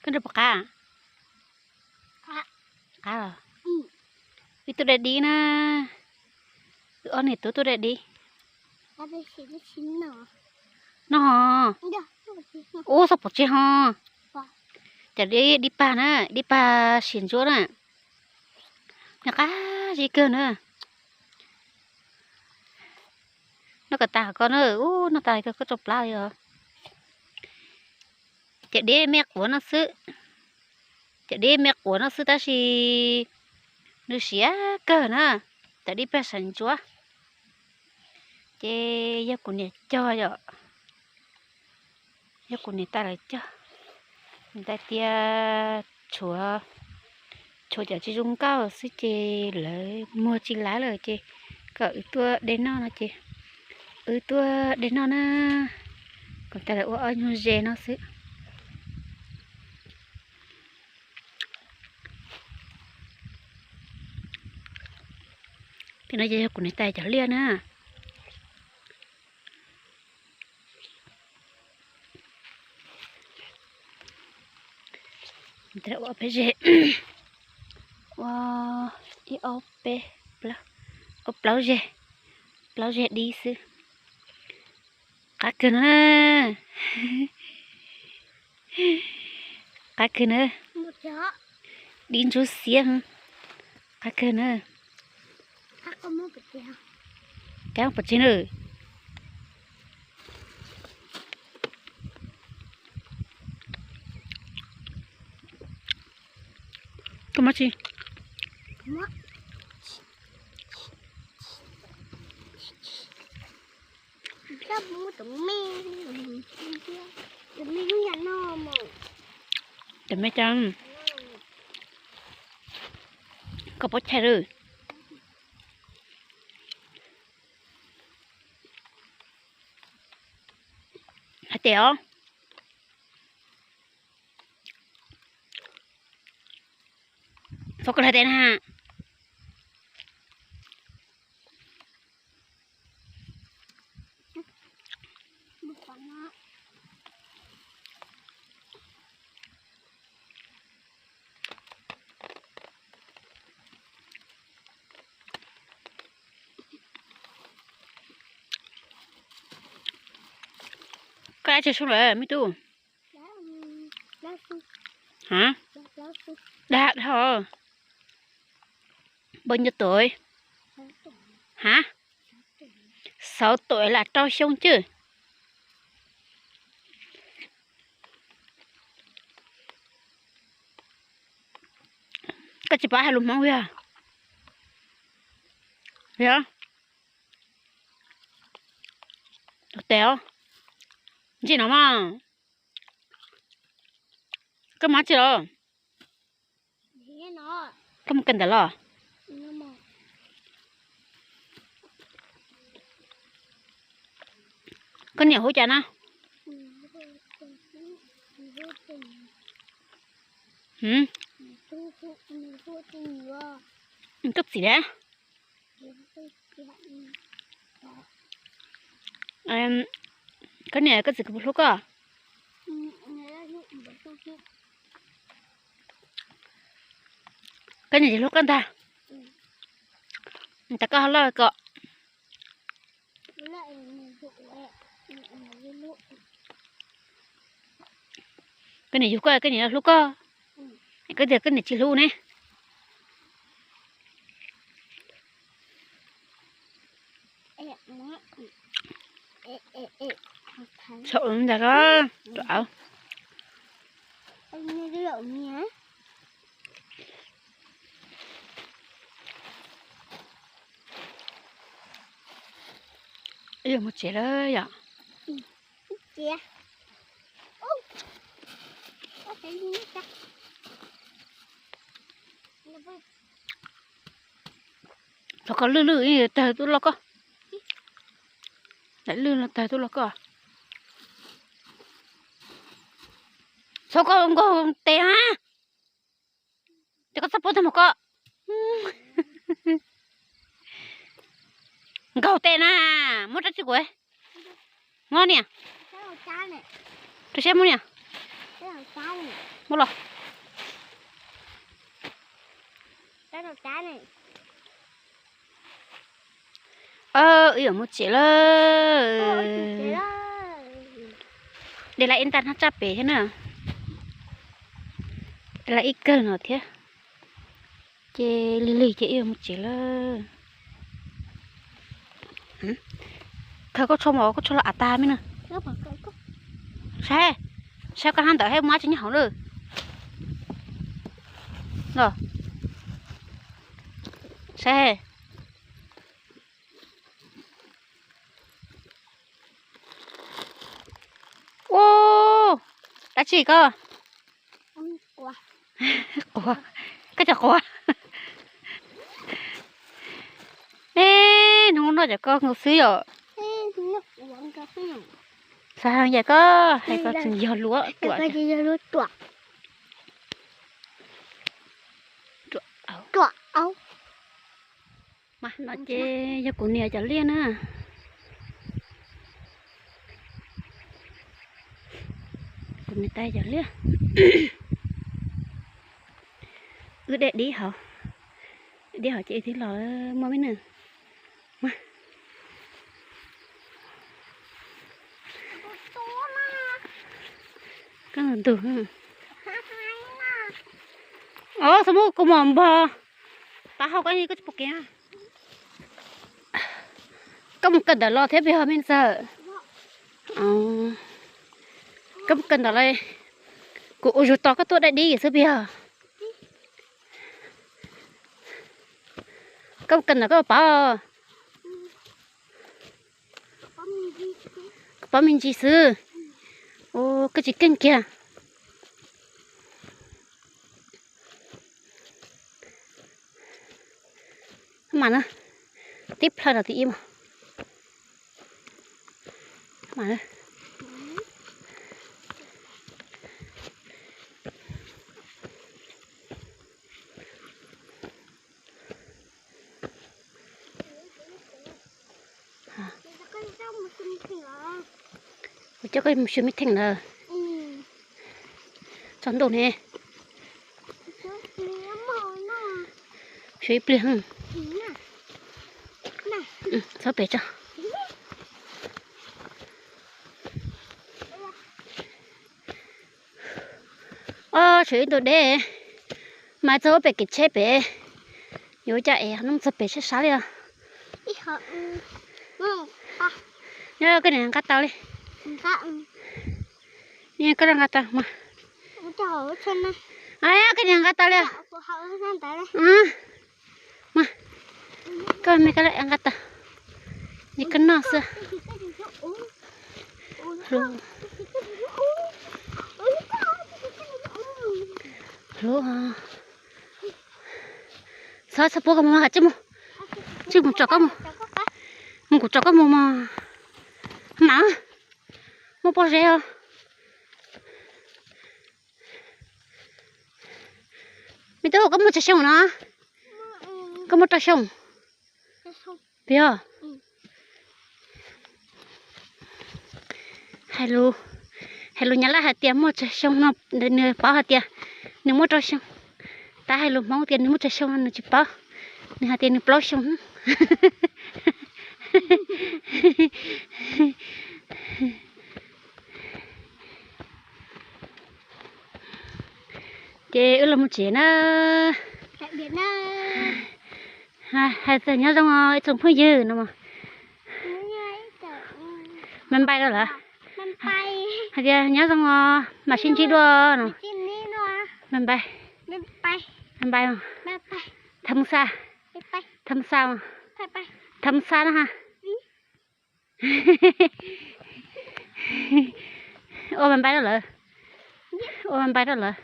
Koj nrog puas qab? Qab los? Wb tuaj da dib na. Wb ob niam tub tuaj da dib. No ho. Ub, txhob pom tseg ho. Cov dib, dib pag na, dib pag siav ntsuab na. Nws qab zib kawg na. Noj kom tas koj na, ub, noj tas koj tso plab li os. Cov dib me quav no xwb. Cov dib me quav no xwb tab sis nws siav kawg na. Cov dib pag siav ntsuab. Ces yog kuv niam cog yom. Yog kuv niam tais lawv cog. Niam tais tias tshuav, tshuav cov tsis zoo nkauj xwb ces lawv muag tsis laib lawm ces kom wb tuaj de noj no ces wb tuaj de noj na. Kuv tais lawv ua ob nyuag ze no xwb. Tej no ces yog kuv niam tais cov liaj na. Ua peb ze, ua ib ob peb plaub, ua plaub ze, plaub ze dib xwb. Qab kawg na. Qab kawg na. Dib ntsuab xiab. Qab kawg na. Kab pov tseg na. Koj muab tsi? Cov me cas koj pov chai lawm. Hais tias os, txhob koj hais tias na. Koj dab tsi sub lawm me tub? Hả? Đa thôi. Bao nhiêu tuổi? Hả? Sáu tuổi là rau xyoo chứ. Koj tsis paub hais lus Hmoob yog? Yog. Tes os. Ntsej no mas. Koj mus tsi los? Koj mus kawm ntawv los? Koj niam hu cas na? Koj txiv a? Koj niam koj txiv puas hlub koj? Koj niam tsis hlub koj ntag. Tas koj ho loj kom. Koj niam yug koj, koj niam hlub koj. Koj tias koj niam tsis hlub ne. Saum ntawd ko, rau. Ib yam mus tsev lawm yom. Thov koj lwj lwj tawg tuaj loj koj. Daim lwj no tawg tuaj loj koj. Txhob koj nkaug tes na. Ces koj txhob pub tag mus koj. Nkaug tes na, muab rab tsi kuv. Muab niam. Rau siab muab niam. Muab los. Wb yuav mus tsev lawm. De laj ib ntaj hnab tsaj pem thiab na. De laj ib kawg no thiab. Ces lig lig ces wb yuav mus tsev lawm. Khaws koj tsho mos, koj tsho los av tag me na. Saib, saib koj hnab ntawd thiab muab tsis nyob hauv lawm. Saib. Ua, dab tsi koj? Quav, koj cov quav. Eb, hnub no cov koj nkaus xwb yom. Xav heev yam koj hais koj tseem yog luav ruam. Ruam, ruam. No ces yog kuv niam cov liaj na. Kuv niam tais cov liaj. Wb de dib hauv, dib hauv ces wb twb los muaj me nws. Koj ntug. Os, xav muab kuv mos npog. Tav hau koj, koj tsis pom kev. Koj mus kawm ntawv los thiab pes os me ntxawm? Koj mus kawm ntawv los, kuv ua zug tos koj tuaj dai dib xwb pes os. Koj mus kawm ntawv koj paub, koj paub me ntsis xwb. Ua koj tsis keej kiag. Mas na, tib plhaw rau tim ib mas. Mas na. Kuv coj koj mus xyuas me theem lawm. Tsaus ntuj ne. Xyuas ib pliag. Txhob pem tso. Ob, tshuav ib ntu deb, mas txog pem kev tsheb pem, yuav cas es hnub txog pem sab sab li os. Nyob koj niam nqa tau li. Koj nqa tau mas. Koj niam nqa tau li. Mas, koj me koj nqa tau. Ces koj noj xwb. Hlub, hlub. Txhob, txhob pub koj mus, tsij mus, tsij mus tso koj mus. Mus kuv tso koj mus mog. Mas, muaj pob zeb os. Me tub, koj muaj tsawg xyoo no? Koj muaj rau xyoo? Yog. Hais lus, hais lus Nyab Laj hais tias muaj tsawg xyoo no, nws paub hais tias nws muaj rau xyoo. Tab hais lus Hmoob tias nws muaj tsawg xyoo no nws tsis paub. Nws hais tias nws plaub xyoo. Ces wb los mus tsev na. Hais tias nyob zoo os ib tsoom phooj ywg no. Bye bye rau lawv. Hais tias nyob zoo os, mam sib ntsib dua no. Bye bye. Bye bye. Tham mus xa. Tham mus xa. Tham mus xa na ha. Ua bye bye rau lawv. Ua bye bye rau lawv.